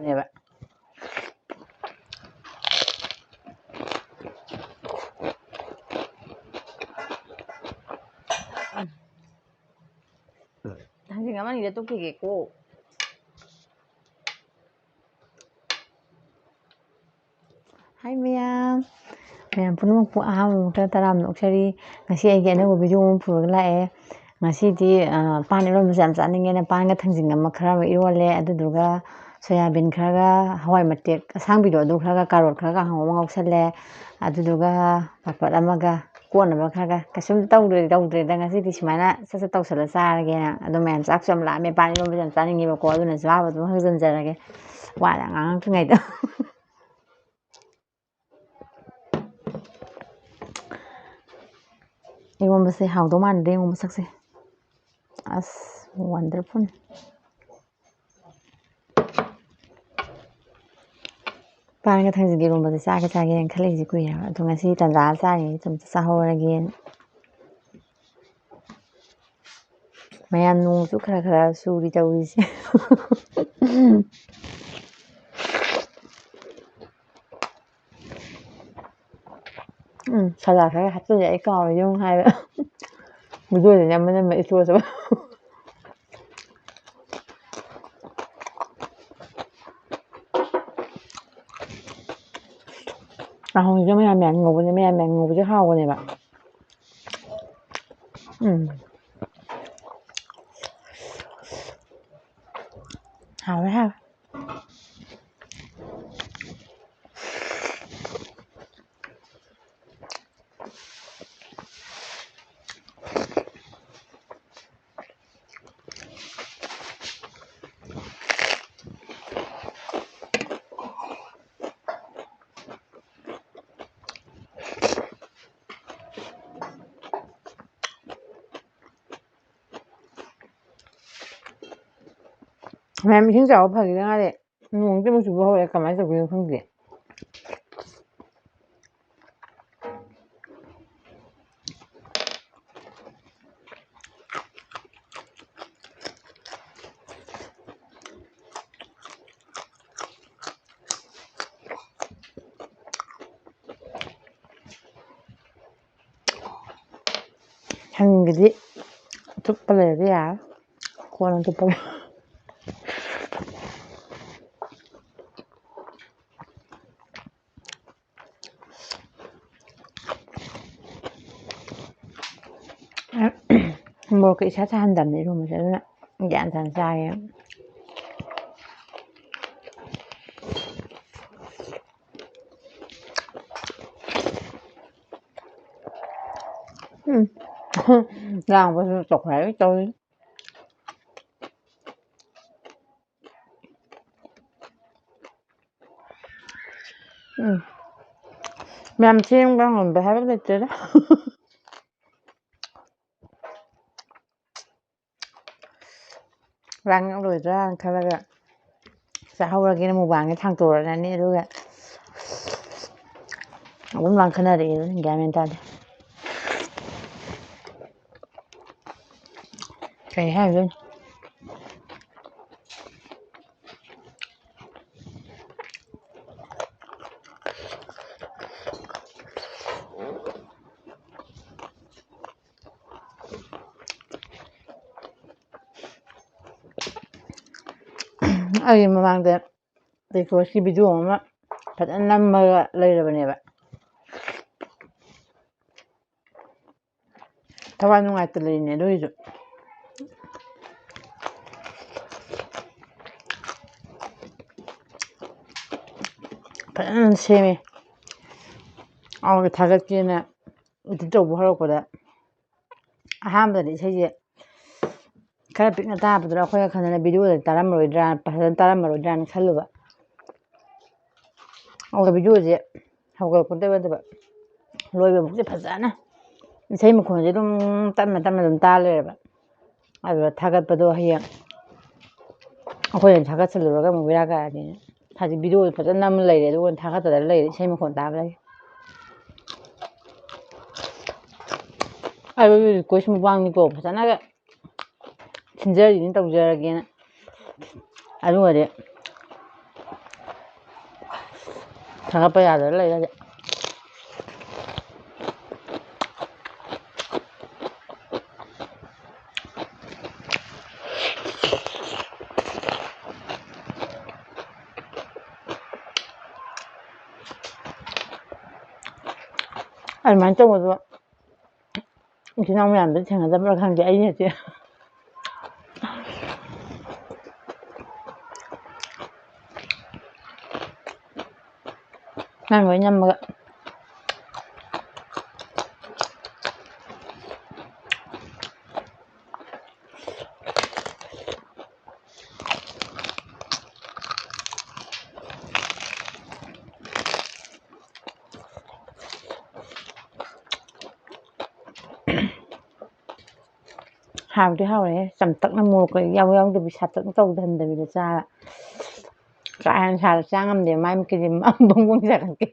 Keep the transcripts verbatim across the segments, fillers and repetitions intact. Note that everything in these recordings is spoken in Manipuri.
ꯅꯦꯕ꯫ ꯊꯥꯡꯖꯤꯡ ꯑꯃ ꯑꯅꯤꯗ ꯇꯣꯛꯈꯤꯒꯦꯀꯣ꯫ ꯍꯥꯏ ꯃꯌꯥꯝ, ꯃꯌꯥꯝ ꯄꯨꯝꯅꯃꯛꯄꯨ ꯑꯍꯥꯟꯕ ꯃꯛꯇꯗ ꯇꯔꯥꯝꯅ ꯑꯣꯛꯆꯔꯤ꯫ ꯉꯁꯤ ꯑꯩꯒꯤ ꯑꯅꯧꯕ video ꯑꯃ ꯄꯨꯔꯒ ꯂꯥꯛꯑꯦ꯫ ꯉꯁꯤꯗꯤ, ꯑ, ꯄꯥꯟ ꯏꯔꯣꯟꯕꯁꯦ ꯌꯥꯝ ꯆꯥꯅꯤꯡꯉꯦꯅ ꯄꯥꯟꯒ ꯊꯥꯡꯖꯤꯡ ꯑꯃ ꯈꯔ ꯑꯃ ꯏꯔꯣꯜꯂꯦ, ꯑꯗꯨꯗꯨꯒ ꯁꯣꯌꯥꯕꯤꯟ ꯈꯔꯒ, ꯍꯋꯥꯏ ꯃꯇꯦꯛ ꯑꯁꯥꯡꯕꯤꯗꯣ ꯑꯗꯨ ꯈꯔꯒ, ꯀꯥꯔꯣꯠ ꯈꯔꯒ ꯀꯥꯡꯍꯧ ꯑꯃ ꯉꯧꯁꯜꯂꯦ꯫ ꯑꯗꯨꯗꯨꯒ ꯄꯥꯄꯣꯔ ꯑꯃꯒ, ꯀꯣꯠꯅꯕ ꯈꯔꯒ, ꯀꯩꯁꯨꯝ ꯇꯧꯗ꯭ꯔꯦ, ꯇꯧꯗ꯭ꯔꯦꯗ꯫ ꯉꯁꯤꯗꯤ ꯁꯨꯃꯥꯏꯅ ꯁꯠ ꯁꯠ ꯇꯧꯁꯜꯂ ꯆꯥꯔꯒꯦꯅ꯫ ꯑꯗꯣ ꯃꯌꯥꯝ ꯆꯥꯛꯁꯨ ꯌꯥꯝ ꯂꯥꯝꯃꯦ, ꯄꯥꯟ ꯏꯔꯣꯟꯕꯁꯨ ꯌꯥꯝ ꯆꯥꯅꯤꯡꯉꯦꯕꯀꯣ, ꯑꯗꯨꯅ ꯆꯥꯕ ꯑꯗꯨꯝ ꯍꯧꯖꯤꯟꯖꯔꯒꯦ, ꯋꯥ ꯌꯥꯝ ꯉꯥꯡꯉꯛꯇ꯭ꯔꯤꯉꯩꯗ꯫ ꯏꯔꯣꯟꯕꯁꯦ ꯍꯥꯎꯗꯧ ꯃꯥꯟꯗ꯭ꯔꯦ ꯌꯦꯡꯉꯣ ꯃꯁꯛꯁꯦ꯫ ꯑꯁ, wonderful꯫ ꯄꯥꯟꯒ ꯊꯥꯡꯖꯤꯡꯒ ꯏꯔꯣꯟꯕꯁꯦ ꯆꯥꯒꯦ ꯆꯥꯒꯦꯅ ꯈꯜꯂꯛꯏꯁꯦ ꯀꯨꯏꯔꯦꯕ꯫ ꯑꯗꯣ ꯉꯁꯤ ꯇꯟꯖꯥ ꯆꯥꯔꯤꯉꯩ ꯑꯗꯨꯝ ꯆꯥꯍꯧꯔꯒꯦꯅ꯫ ꯃꯌꯥꯝ ꯅꯣꯡꯁꯨ ꯈꯔ ꯈꯔ ꯆꯨꯔꯤ ꯇꯧꯔꯤꯁꯦ꯫ ꯎꯝ, ꯁꯂꯥꯗ ꯈꯔ ꯍꯥꯞꯆꯤꯜꯂꯦ, ꯑꯩ ꯀꯥꯎꯔꯦ ꯌꯦꯡꯉꯨ ꯍꯥꯏꯕ꯫ Videoꯗꯅꯦ ꯑꯃꯅ ꯑꯃ ꯏꯊꯣꯛꯑꯁꯕ꯫ ꯀꯥꯡꯍꯧꯁꯤꯗ ꯃꯌꯥꯟ ꯃꯌꯥꯟ ꯉꯧꯕꯁꯦ, ꯃꯌꯥꯟ ꯃꯌꯥꯟ ꯉꯧꯕꯁꯦ ꯍꯥꯎꯕꯅꯦꯕ꯫ ꯎꯝ꯫ ꯍꯥꯎꯋꯦ, ꯍꯥꯎꯋꯦ꯫ ꯃꯌꯥꯝ ꯏꯁꯤꯡ ꯆꯥꯎꯕ ꯐꯈꯤꯗ ꯉꯥꯏꯔꯤ꯫ ꯅꯣꯡꯁꯦ ꯑꯃꯨꯛ ꯆꯨꯕ ꯍꯧꯔꯛꯑꯦ, ꯀꯃꯥꯏꯅ ꯇꯧꯗꯣꯏꯅꯣ ꯈꯪꯗꯦ꯫ ꯁꯟꯒꯤꯗꯤ ꯑꯆꯨꯞꯄ ꯂꯩꯔꯗꯤ ꯌꯥꯔꯦ꯫ ꯀꯣꯟꯅ ꯑꯆꯨꯞꯄꯒꯦ꯫ ꯃꯣꯔꯣꯛꯀ ꯏꯁꯥ ꯁꯥꯍꯟꯗꯕꯅꯦ ꯏꯔꯣꯝꯕꯁꯦ, ꯑꯗꯨꯅ ꯒ꯭ꯌꯥꯟ ꯇꯥꯅ ꯆꯥꯒꯦ꯫ ꯎꯝ꯫ ꯂꯥꯡꯕꯁꯨ ꯆꯥꯎꯈꯠꯂꯛꯏ ꯇꯧꯔꯤꯁꯦ꯫ ꯎꯝ꯫ ꯃꯌꯥꯝ ꯆꯦꯡꯕ ꯉꯝꯕ ꯍꯥꯏꯕ ꯂꯩꯇꯦꯗ꯫ ꯂꯥꯡꯉꯛꯂꯣꯏꯗ꯭ꯔꯥꯅ ꯈꯜꯂꯒ ꯆꯥꯍꯧꯔꯒꯦꯅ ꯃꯨꯛꯕꯥꯡꯁꯦ ꯊꯥꯡꯇꯣꯔꯛꯑꯅꯤ, ꯑꯗꯨꯒ ꯑꯗꯨꯝ ꯂꯥꯡꯈꯠꯅꯔꯛꯑꯦ, ꯑꯗꯨꯅ ꯒ꯭ꯌꯥꯟ ꯃꯦꯟ ꯇꯥꯗꯦ꯫ ꯀꯩ ꯍꯥꯏꯗꯣꯏꯅꯣ? ꯑꯩ ꯃꯃꯥꯡꯗ ꯔꯤꯀ꯭ꯋꯦꯁꯀꯤ ꯚꯤꯗꯤꯑꯣ ꯑꯃ ꯐꯖꯅ ꯅꯝꯃꯒ ꯂꯩꯔꯕꯅꯦꯕ꯫ ꯊꯋꯥꯏ ꯅꯨꯡꯉꯥꯏꯇ ꯂꯩꯔꯤꯅꯦ ꯑꯗꯨꯒꯤꯁꯨ꯫ ꯐꯖꯅ ꯁꯦꯝꯃꯦ꯫ ꯑꯃꯨꯛ ꯊꯥꯒꯠꯀꯦꯅ ꯏꯗꯤꯠ ꯇꯧꯕ ꯍꯧꯔꯛꯄꯗ, ꯑꯍꯥꯟꯕꯗꯗꯤ ꯏꯁꯩꯁꯦ ꯈꯔ ꯄꯤꯛꯅ ꯇꯥꯕꯗꯨꯗ ꯑꯩꯈꯣꯏꯅ ꯈꯟꯗꯅ ꯚꯤꯗꯤꯑꯣꯗ ꯇꯥꯔꯝꯃꯔꯣꯏꯗ꯭ꯔꯥ, ꯐꯖꯅ ꯇꯥꯔꯝꯃꯔꯣꯏꯗ꯭ꯔꯥꯅ ꯈꯜꯂꯨꯕ꯫ ꯑꯗꯨꯒ ꯚꯤꯗꯤꯑꯣꯁꯦ ꯍꯧꯒꯠꯂꯛꯄꯗ ꯅꯠꯇꯕ, ꯂꯣꯏꯕ ꯐꯥꯎꯁꯦ ꯐꯖꯅ ꯏꯁꯩ ꯃꯈꯣꯟꯁꯦ ꯑꯗꯨꯝ ꯇꯞꯅ ꯇꯞꯅ ꯑꯗꯨꯝ ꯇꯥ ꯂꯩꯔꯦꯕ꯫ ꯑꯗꯨꯒ ꯊꯥꯒꯠꯄꯗꯣ ꯍꯌꯦꯡ ꯑꯩꯈꯣꯏꯅ ꯊꯥꯒꯠꯆꯜꯂꯨꯔꯒ ꯑꯃꯨꯛ ꯕꯦꯔꯥ ꯀꯥꯔꯗꯤꯅ꯫ ꯍꯧꯖꯤꯛ ꯚꯤꯗꯤꯑꯣ ꯐꯖꯅ ꯅꯝꯃ ꯂꯩꯔꯦ, ꯑꯗꯨꯒ ꯊꯥꯒꯠꯇꯗꯅ ꯂꯩꯔꯦ, ꯏꯁꯩ ꯃꯈꯣꯟ ꯇꯥꯕꯗꯒꯤ꯫ ꯑꯩ ꯔꯤꯀ꯭ꯋꯦꯁ ꯃꯨꯛꯕꯥꯡꯅꯤꯀꯣ, ꯐꯖꯅꯒ ꯁꯤꯟꯖꯔꯤꯅꯤ, ꯇꯧꯖꯔꯒꯦꯅ꯫ ꯑꯗꯨꯒꯗꯤ ꯊꯥꯒꯠꯄ ꯌꯥꯗꯅ ꯂꯩꯔꯦ ꯍꯧꯖꯤꯛ꯫ ꯑꯗꯨꯃꯥꯏꯅ ꯇꯧꯕꯗꯣ ꯏꯆꯤꯟ ꯏꯅꯥꯎ ꯃꯌꯥꯝꯗ ꯊꯦꯡꯅꯗꯕ꯭ꯔꯥ ꯈꯪꯗꯦ, ꯑꯩꯅꯗꯤ ꯅꯪ ꯂꯣꯏ ꯅꯝꯃꯒ꯫ ꯍꯥꯎꯗꯤ ꯍꯥꯎꯔꯦꯍꯦ꯫ ꯆꯝꯇꯛꯅ ꯃꯣꯔꯣꯛꯀ ꯏꯌꯥꯎ ꯌꯥꯎꯗꯕꯤ, ꯁꯥꯇꯛꯅ ꯇꯧꯗꯍꯟꯗꯕꯤꯗ ꯆꯥꯕ꯫ ꯀꯥ ꯍꯦꯟꯅ ꯁꯥꯔ ꯆꯥ ꯉꯝꯗꯦ꯫ ꯃꯥꯏ ꯃꯤꯠꯀꯤꯗꯤ ꯕꯣꯡ ꯕꯣꯡ ꯆꯥꯈꯠꯈꯤ꯫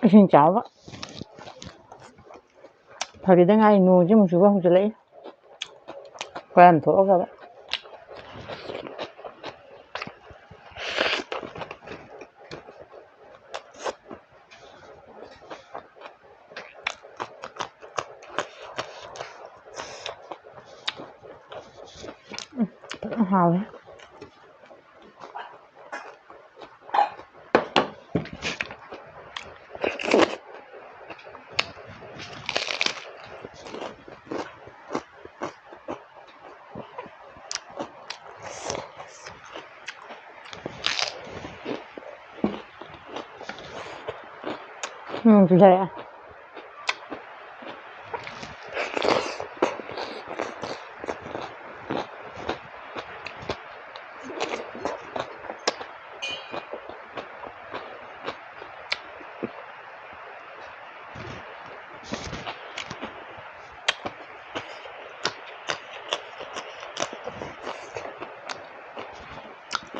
ꯏꯁꯤꯡ ꯆꯥꯎꯕ꯫ ꯐꯈꯤꯗ ꯉꯥꯏ, ꯅꯣꯡꯁꯤ ꯑꯃꯨꯛ ꯆꯨꯕ ꯍꯧꯖꯤꯜꯂꯛꯏ꯫ ꯀꯣꯏꯔꯝ ꯊꯣꯛꯑꯒ꯫ ꯎꯝ, ꯐꯖꯅ ꯍꯥꯎꯋꯦ꯫ ꯎꯝ, ꯂꯩꯔꯦ꯫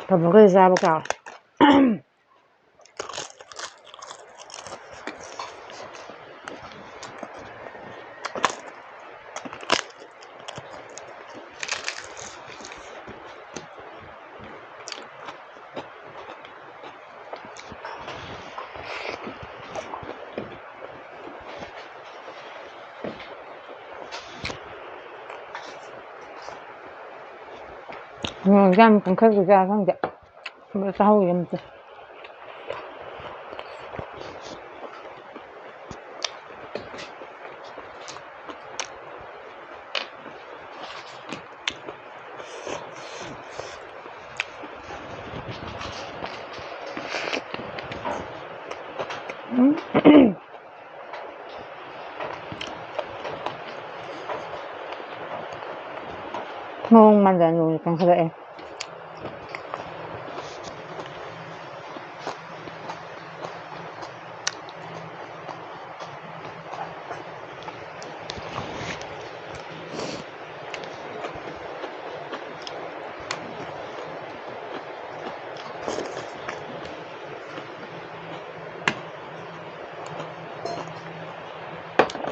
ꯇꯥꯃꯣꯒ ꯆꯥꯕ ꯀꯥꯎ꯫ ꯅꯣꯡꯁꯦ ꯌꯥꯝ ꯀꯟꯈꯠꯈꯤꯖꯥꯔꯥ ꯈꯪꯗꯦ꯫ ꯑꯝꯇ ꯆꯥꯍꯧꯒꯦ ꯑꯝꯇ꯫ ꯎꯝ꯫ ꯅꯣꯡ ꯃꯪꯗꯅ ꯅꯣꯡꯁꯦ ꯀꯟꯈꯠꯂꯛꯑꯦ꯫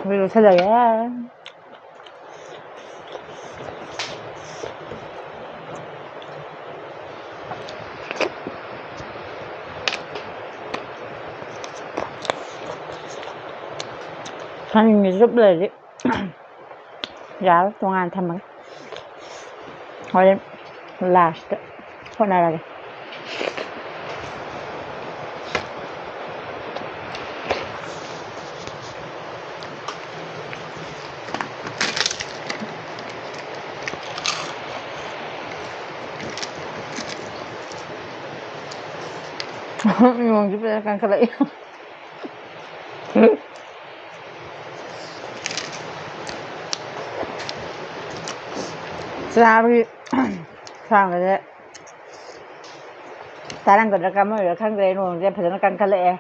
ꯂꯣꯏꯁꯤꯜꯂꯒꯦ꯫ ꯊꯥꯡꯖꯤꯡꯒꯤ ꯆꯨꯞ ꯂꯩꯔꯗꯤ ꯌꯥꯔꯦ, ꯇꯣꯉꯥꯟ ꯊꯝꯃꯒꯦ꯫ ꯍꯣꯔꯦꯟ ꯂꯥꯁꯇ ꯍꯣꯠꯅꯔꯒꯦ꯫ ꯅꯣꯡꯁꯦ ꯐꯖꯅ ꯀꯟꯈꯠꯂꯛꯏ꯫ ꯆꯥꯕꯒꯤ ꯈꯥꯡꯒꯁꯦ ꯇꯥꯔꯝꯒꯗ꯭ꯔꯥ ꯀꯝꯃꯣꯏꯗ꯭ꯔꯥ ꯈꯪꯗ꯭ꯔꯦ, ꯅꯣꯡꯁꯦ ꯐꯖꯅ ꯀꯟꯈꯠꯂꯛꯑꯦ꯫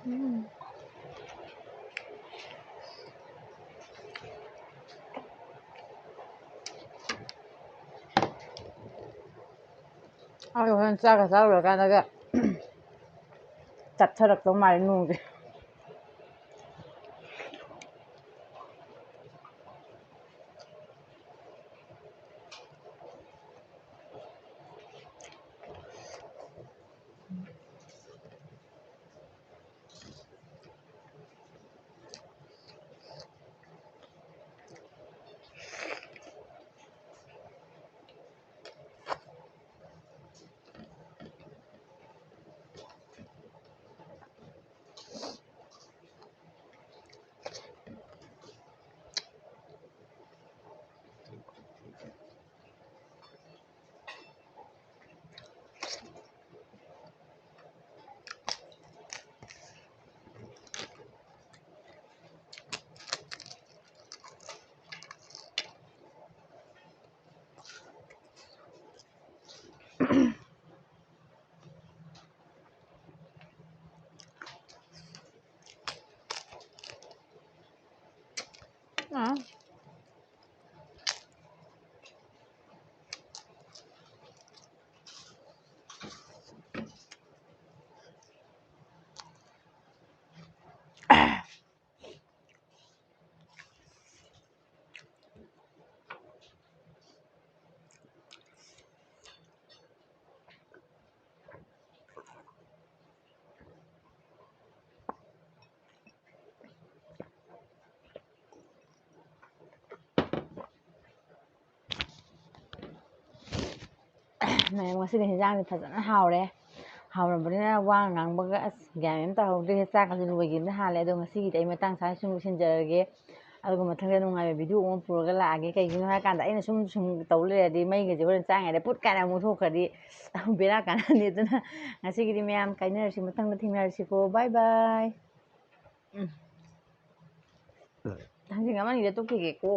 ꯎꯝ꯫ ꯑꯩ ꯍꯣꯔꯦꯟ ꯆꯥꯛꯀ ꯆꯥ ꯂꯣꯏꯔꯀꯥꯟꯗꯒ ꯇꯞꯊꯔꯛꯇꯧ ꯃꯥꯜꯂꯦ ꯅꯣꯡꯁꯦ꯫ ꯎꯝ꯫ ꯃꯌꯥꯝ, ꯉꯁꯤꯗꯤ ꯍꯦꯟꯖꯥꯡꯗꯤ ꯐꯖꯅ ꯍꯥꯎꯔꯦ꯫ ꯍꯥꯎꯔꯕꯅꯤꯅ ꯋꯥ ꯉꯥꯡꯕꯒ ꯑꯁ ꯒ꯭ꯌꯥꯟ ꯃꯦꯟ ꯑꯃ ꯇꯥꯍꯧꯗ꯭ꯔꯦ꯫ ꯆꯥꯛꯀꯁꯦ ꯂꯣꯏꯈꯤꯕꯅ ꯍꯥꯜꯂꯦ꯫ ꯑꯗꯣ ꯉꯁꯤꯒꯤꯗꯤ ꯑꯩ ꯃꯇꯥꯡ ꯆꯥꯅ ꯁꯨꯝ ꯂꯣꯏꯁꯤꯟꯖꯔꯒꯦ꯫ ꯑꯗꯨꯒ ꯃꯊꯪꯗ ꯅꯨꯡꯉꯥꯏꯕ video ꯑꯃ ꯄꯨꯔꯒ ꯂꯥꯛꯑꯒꯦ꯫ ꯀꯩꯒꯤꯅꯣ ꯍꯥꯏꯔꯀꯥꯟꯗ ꯑꯩꯅ ꯁꯨꯝ ꯁꯨꯝ ꯇꯧ ꯂꯩꯔꯗꯤ ꯃꯩꯒꯁꯦ ꯍꯣꯔꯦꯟ ꯆꯥꯛ ꯉꯥꯏꯗ ꯄꯨꯠ ꯀꯥꯏꯅ ꯑꯃꯨꯛ ꯊꯣꯛꯈ꯭ꯔꯗꯤ ꯕꯦꯔꯥ ꯀꯥꯟꯅꯅꯤ꯫ ꯑꯗꯨꯅ ꯉꯁꯤꯒꯤꯗꯤ ꯃꯌꯥꯝ ꯀꯥꯏꯅꯔꯁꯤ, ꯃꯊꯪꯗ ꯊꯦꯡꯅꯔꯁꯤꯀꯣ꯫ Bye bye꯫ ꯎꯝ꯫ ꯊꯥꯡꯖꯤꯡ ꯑꯃ ꯑꯅꯤꯗ ꯇꯣꯛꯈꯤꯒꯦꯀꯣ꯫